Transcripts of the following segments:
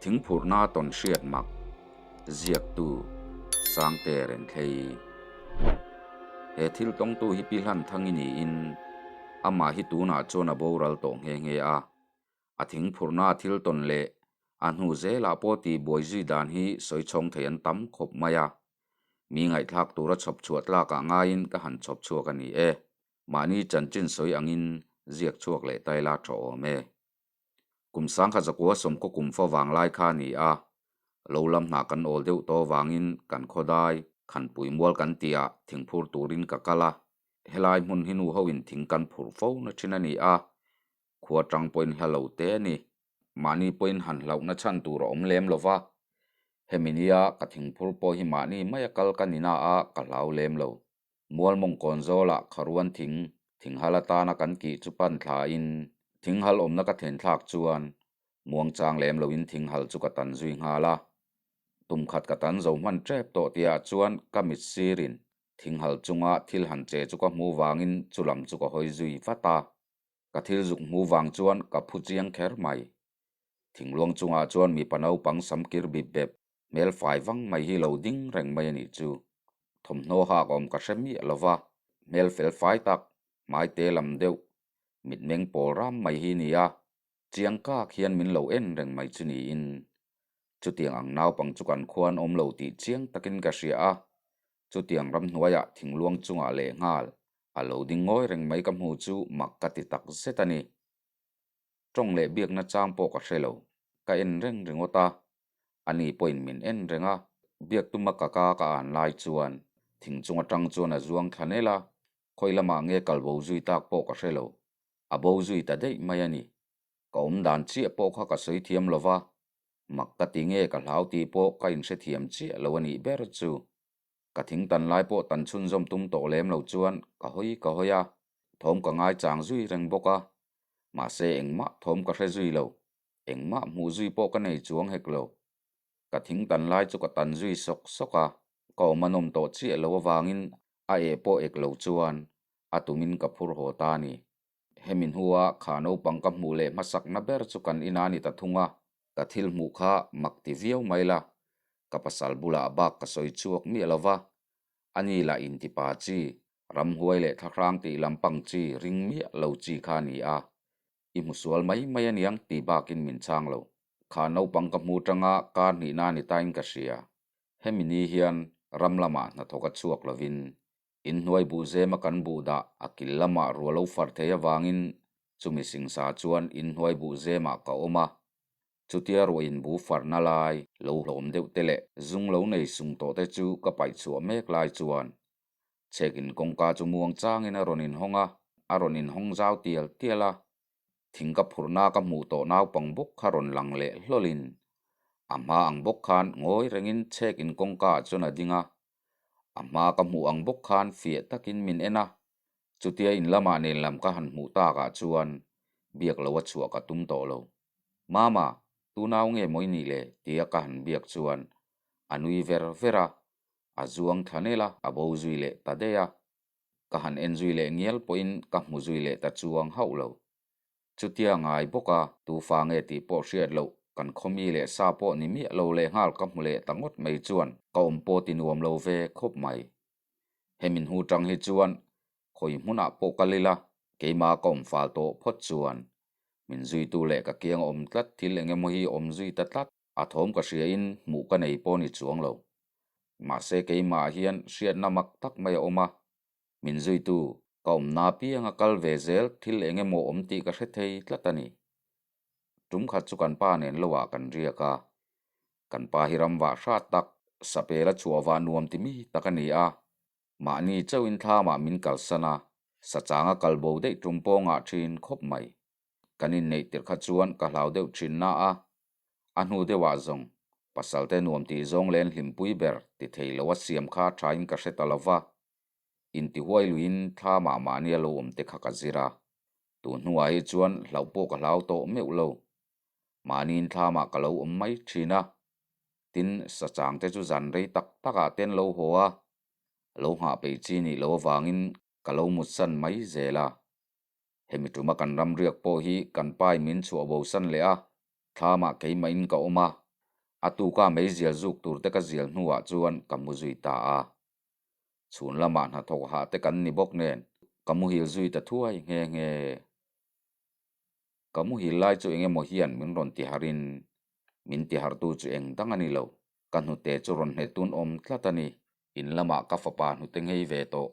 Thingphurhna tawn hriat mak ziaktu Sangte Renthlei. He thil tawngtu hi Pi Hlanthangi niin amah hi tunah chuan a boral tawh nghe nghe a. A thingphurhna thil tawn leh a hnu zelah pawh tihbuai zui dan hi sawi chhawng thei an tam khawp mai a. Mi ngaihthlak tura chhawp chhuah tlakah ngaiin ka han chhawp chhuak a ni e. Mahni chanchin sawi angin ziak chhuak leh ta ila tha awm e. Kum sangkhat zakua sawmkaw kum fa vang lai kha a ni a, lo lam hnah kan awl deuh tawh avangin kan khawdai khanpui mual kan tihah thingphur turin ka kal a, helai hmun hi nu hoin thing kan phurh fo na thin a ni a, khua tang pawhin hla lo te a ni. Mahni pawhin han hlauhna chhan tur a awm lem lo va, hemi nia ka thingphur pawh hi mahni maia kal ka ni na a ka hlau lem lo. Mualmawngkawn zawlah kharuan thing, thinghal atana kan kih chu pan thlain thinghal awmna ka thlen thlak chuan muangchang lem loin thinghal chu ka tan zui nghal a. Tum khat ka tan zo hman tep tawh tihah chuan ka mit sirin thinghal chunga thil han che chu ka hmu vangin chu lam chu ka hawi zui vat a. Ka thil zuk hmu vang chuan ka phu chiang kher mai. Thingluang chungah chuan mipa naupang samkir bip bep, hmel fai vang mai hi lo ding reng mai a nih chu. Thawmhnaw hak awm ka hre miah lo va, hmel fel fai tak, hmai te lam deuh, mitmeng pawl ram mai hi ni a, chiang kak hian min lo en reng mai chu niin. Chutiang ang naupang chu kan khuan awm lo tih chiang takin ka hria a, chutiang ramhnuaiah thingluang chungah lehnghal A lo ding ngawi reng mai ka hmu chu mak ka ti tak zet a ni. Tawng leh biakna chang pawh ka hre lo, ka en reng ringawt a. Ani pawhin min en reng a, biak tuma ka ka ka an lai chuan thing chung atang chuan a zuang thla nel a, khawi lamah nge kal bo zui tak pawh ka hre lo. A bo zui ta daih mai a ni. Ka awm dan chiah pawh kha ka sawi thiam lo va, mak ka ti nge ka hlau tih pawh ka inhrethiam chiah lo a nih ber chu. Ka thing tan lai pawh tan chhunzawm tum tawh lem lo chuan ka hawi ka hawi a, thawm ka ngai chang zui reng bawk a. Mahse engmah thawm ka hre zui lo, engmah hmuh zui pawh ka nei chuang hek lo. Ka thing tan lai chu ka tan zui sawk sawk a, ka awm a nawm tawh chiah lo avangin a eh pawh ek lo chuan a tumin ka phur haw ta a ni. Hemi hnua kha naupang ka hmuh leh hmasakna ber chu kan ina ni ta thung a, ka thil hmuh kha mak ti viau mai la, ka pasal bulah bak ka sawi chhuak miah lo va, ani lah intipa chi, ramhuai leh thlahrang tih lampang chi ring miah lo chi kha a ni a, i hmu sual mai mai aniang tih bakin min chhang lo. Kha naupang ka hmu tanga kar hnihna ni tain ka hria, hemi ni hian ram lamah hnathawk a chhuak lovin Inhnuai buhzema kan buh dah a kil lamah ruah lo far thei avangin chumi singsa chuan inhnuai buhzemah ka awm a. Chutia ruahin bu farna lai lo hlawm deuh te leh zung lo nei sung tawh te chu ka paih chhuah mek lai chuan chhekin kawngka chu muang changin a rawn inhawng a, a rawn inhawng zau tial tial a. Thing ka phurhna ka hmuh tawh naupang bawk kha rawn lang leh hlawlin a hma ang bawk khan ngawi rengin chhekin kawngka ah chuan a ding a. A hma ka hmuh ang bawk khan fiah takin min en a, chutia in lamah nen lam ka han hmuh takah chuan biak lo a chhuah ka tum tawh lo. Mama, tu nau nge maw i nih le? tia ka han biak chuan a nui ver ver a, a zuang thla nel a, a bo zui leh ta daih a. Ka han en zui leh ngial pawhin ka hmu zui leh ta chuang hauh lo. Chutia ngai bawk a, tu fa nge tih pawh hriat loh, kan khawmi leh sa pawh ni miah lo leh nghal ka hmu leh ta ngawt mai chuan ka awm pawh ti nuam lo ve khawp mai. Hemi hnu tang hi chuan khawi hmunah pawh kal ila, keimah ka awm fal tawh phawt chuan min zuitu leh ka kiang awm tlat thil eng emaw hi awm zui ta tlat a thawm ka hriain hmuh ka nei pawh ni chuang lo. Mahse keimah hian hriatna mak tak mai a awm a, Min zuitu, ka awmna apianga kal ve zel thil eng emaw awm tih ka hre thei tlat a ni. Tum khat chu kan pa nen loah kan riak a. Kan pa hi ram vah hrat tak, sapel a chhuah vah nuam ti mi tak a ni a. Mahni chauhin thlamah min kalsan a, sachanga kal bo daih tum pawngah thin khawp mai. Kan inneih tirh kha chuan ka hlau deuh thin na a, a hnu deuhah zawng pasalte nuam tih zawng len hlimpui ber ti thei lo a siam kha thain ka hre ta lo va. Intihuai luiin thla mah mahni a lo awm te kha ka zir a, tun hnuah hi chuan hlauh pawh ka hlau tawh meuh lo. Mahniin thla mah ka lo awm mai thin a, tin sachang te chu zan rei tak takah te an lo haw a, lo nghah peih chi nih loh avangin ka lo mutsan mai zel a. Hemi tuma kan ram riak pawh hi kan pai min chhuah bo san leh a, thlamah keimahin ka awm a. A tuka meizial zuk tur te ka zial hnuah chuan ka mu zui ta a. Chhun lamah hnathawk hah te kan ni bawk nen ka muhil zui ta thuai nghe nghe. Ka muhil lai chu eng emaw hian min rawn ti harhin min ti harhtu chu eng dang a ni lo. Ka hnute chu rawn hne tun awm tlat a ni. In lamah ka fapa hnute nghei ve tawh.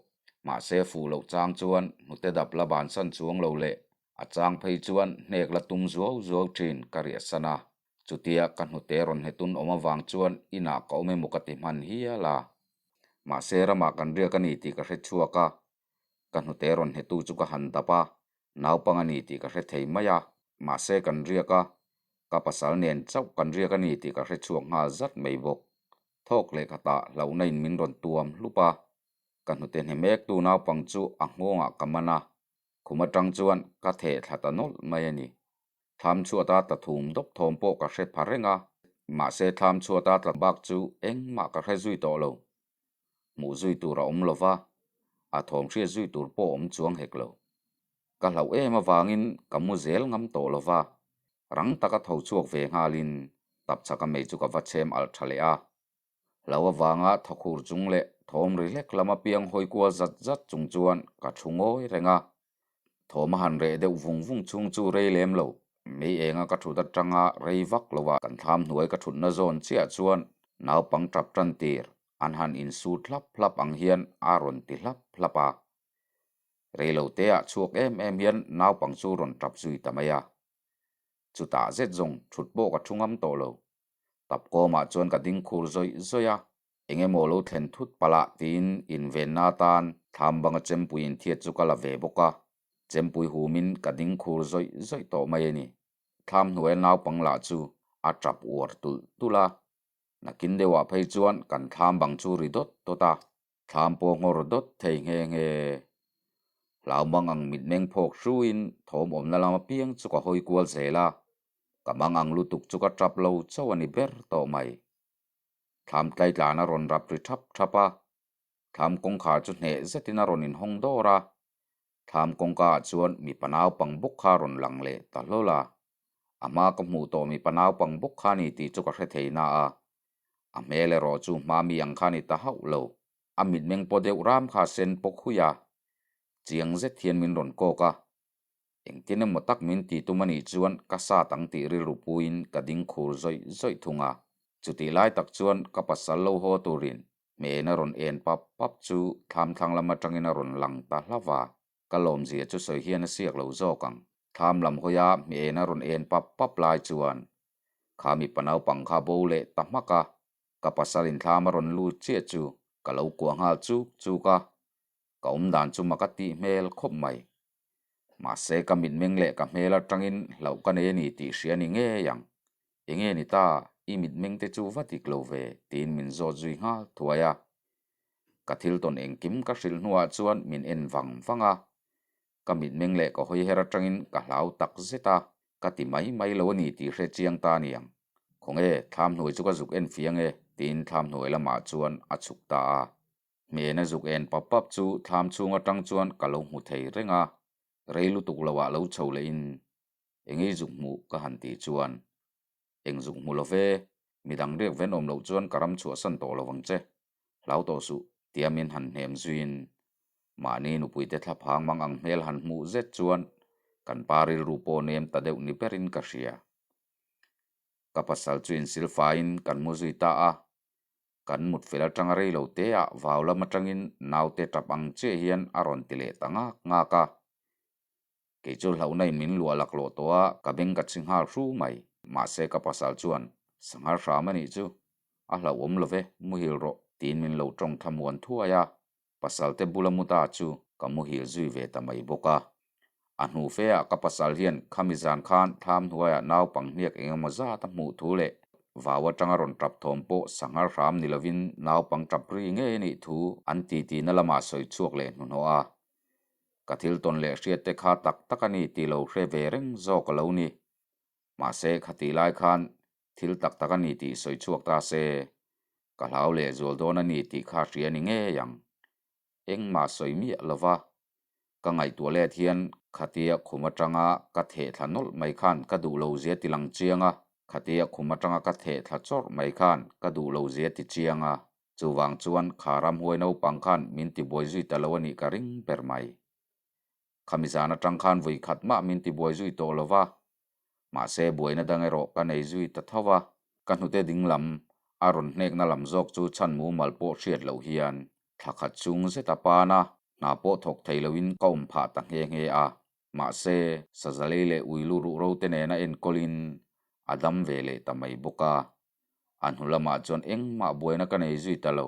Mahse fuh loh chang chuan hnute dap la bansan chuang lo leh a chang phei chuan hnek la tum zuau zuau thin ka riahsan a. Chutia ka hnute rawn hne tun awm avang chuan inah ka awm emaw ka ti hman hial a. Mahse ramah kan riak a ni tih ka hre chhuak a. Ka hnute rawn hnetu chu ka han dap a, naupang a ni tih ka hre thei mai a, mahse kan riak a, ka pasal nen chauh kan riak a ni tih ka hre chhuak nghal zat mai bawk. Thawk leh khatah hlauhna in min rawn tuam hlup a, ka hnute hne mektu naupang chu a nghawngah ka man a, khum atang chuan ka theh thla ta nawlh mai a ni. Thlam chhuata tla thum dawp thawm pawh ka hre pha reng a, mahse thlam chhuata tla bak chu engmah ka hre zui tawh lo. Hmuh zui tur a awm lo va, a thawm hriat zui tur pawh awm chuang hek lo. Ka hlauh em avangin ka mu zel ngam tawh lo va, rang taka tho chhuak ve nghalin tapchhaka mei chu ka va chhem alh tha leh a. Hlo avanga thakhur chung leh thawm ri hlek lam apiang hawi kual zat zat chung chuan ka thu ngawi reng a. Thawm a han reh deuh vung vung chhung chu rei lem lo. Mei enga ka thut atanga rei vak lo a kan thlam hnuai ka thutna zawn chiah chuan naupang tap tan tir an han insut hlap hlap ang hian a rawn ti hlap hlap a. Rei lo te ah chhuak em em hian naupang chu rawn tap zui ta mai a. Chutah zet zawng thut pawh ka thu ngam tawh lo. Tap kawmah chuan ka ding khur zawih zawih a. Eng emaw lo thlen thut palh ah tiin invenna atan thlam banga chempui inthiat chu ka la ve bawk a, chempui humin ka ding khur zawih zawih tawh mai a ni. Thlam hnuaia naupang lah chu a tap uar tulh tulh a, nakin deuhah phei chuan kan thlam bang chu ri dawt dawt a, thlam pawh nghawr dawt thei nghe nghe. Hlau mang ang mitmeng phawk hruin thawm awmna lam apiang chu ka hawi kual zel a, ka mang ang lutuk chu ka tap lo chauh a ni ber tawh mai. Thlam tlaitlan a rawn rap ri thap thap a, thlam kawngkhar chu hneh zetin a rawn inhawng dawr a, thlam kawngka ah chuan mipa naupang bawk kha a rawn lang leh ta hlawl a, a hma ka hmuh tawh mipa naupang bawk kha a ni tih chu ka hre thei na a, a hmel erawh chu hma mi ang kha a ni ta hauh lo, a mitmeng paw deuh ram kha a sen pawk hui a, chiang zet hian min rawn kawk a, Engtin emaw tak min ti tum a nih chuan ka sat ang tih rilru puiin ka ding khur zawih zawih thung a. Chutih lai tak chuan ka pasal lo haw turin hmena rawn en pap pap chu thlam thlang lam atangin a rawn lang ta hlauh a. Ka lawmzia chu sawi hian a siak lo zawk ang. Thlam lam hawia hmena rawn en pap pap lai chuan kha mipa naupang kha bo leh ta hmak a. Ka pasalin thlam a rawn lut chiah chu ka lo kuah nghal chuk chuk a. Ka awmdan chu mak a tih hmel khawp mai. Mahse ka mitmeng leh ka hmel atangin hlauh ka nei a ni tih hria ni ngei ang. Enge ni ta, i mitmeng te chu va dik lo ve tiin min zawt zui nghal thuai a. Ka thil tawn engkim ka hrilh hnuah chuan min en vang vang a. Ka mitmeng leh ka hawi her atangin ka hlau tak zet a, ka ti mai mai lo a ni tih hre chiang ta niang. Khawnge, thlam hnuai chu ka zuk en fiang e tiin thlam hnuai lamah chuan a chhuk ta a. Hmena zuk en pap pap chu thlam chhung atang chuan ka lo hmu thei reng a, rei lutuk lo ah lo chho leh in engei zuk hmuh ka han tih chuan eng zuk hmu lo ve, midang riak ven awm loh chuan ka ram chhuahsan tawh lo vang che, hlau tawh suh tia min han hnem zuiin mahni nupuite thlaphang mang ang hmel han hmuh zet chuan kan pa rilru pawh nem ta deuh ni berin ka hria. Ka pasal chu insilfaiin kan mu zui ta a, Kan mut fel atanga rei lo te ah vau lam atangin naute tap ang chiah hian a rawn ti leh ta ngak ngak a. Kei chu hlauhna in min luah laklawh tawh a, ka beng ka chhi nghal hru mai. Mahse ka pasal chuan, Sanghar hram a nih chu, a hlauhawm lo ve, muhil rawh, tiin min lo tawng thlamuan thuai a. Pasal te bula mu ta chu ka muhil zui ve ta mai bawk a. A hnu fe ah ka pasal hian khami zan khan thlam hnuaiah naupang hniak eng emaw zat a hmuh thu leh vau atanga rawn tap thawm pawh sanghar hram ni lovin naupang tap ri ngei a nih thu an titi na lamah sawi chhuak leh hnuhnawh a. Ka thil tawn leh hriat te kha tak tak a ni tih lo hre ve reng zawk a lo ni. Mahse khatih lai khan thil tak tak a ni tih sawi chhuak ta se, ka hlau leh zual dawn a ni tih kha hria ni ngei ang. Engmah sawi miah lo va, ka ngaihtuah let hian khatia khum atanga ka theh thla nawlh mai khan ka duh lo zia ti lang chiang a. Khatia khum atanga ka theh thla chawrh mai khan ka duh lo zia ti chiang a, chuvang chuan kha ramhuai naupang khan min tibuai zui ta lo a nih ka ring ber mai. Khami zan atang khan vawi khat mah min tibuai zui tawh lo va, mahse buaina dang erawh ka nei zui ta tho va, ka hnute ding lam a rawn hnekna lam zawk chu chhan mumal pawh hriat loh hian thla khat chung zet a pan a, hna pawh thawk thei loin ka awm phah ta nghe nghe a. Mahse, Sazalei leh Uilu ruhro te nena enkawlin a dam ve leh ta mai bawk a. A hnu lamah chuan engmah buaina ka nei zui ta lo.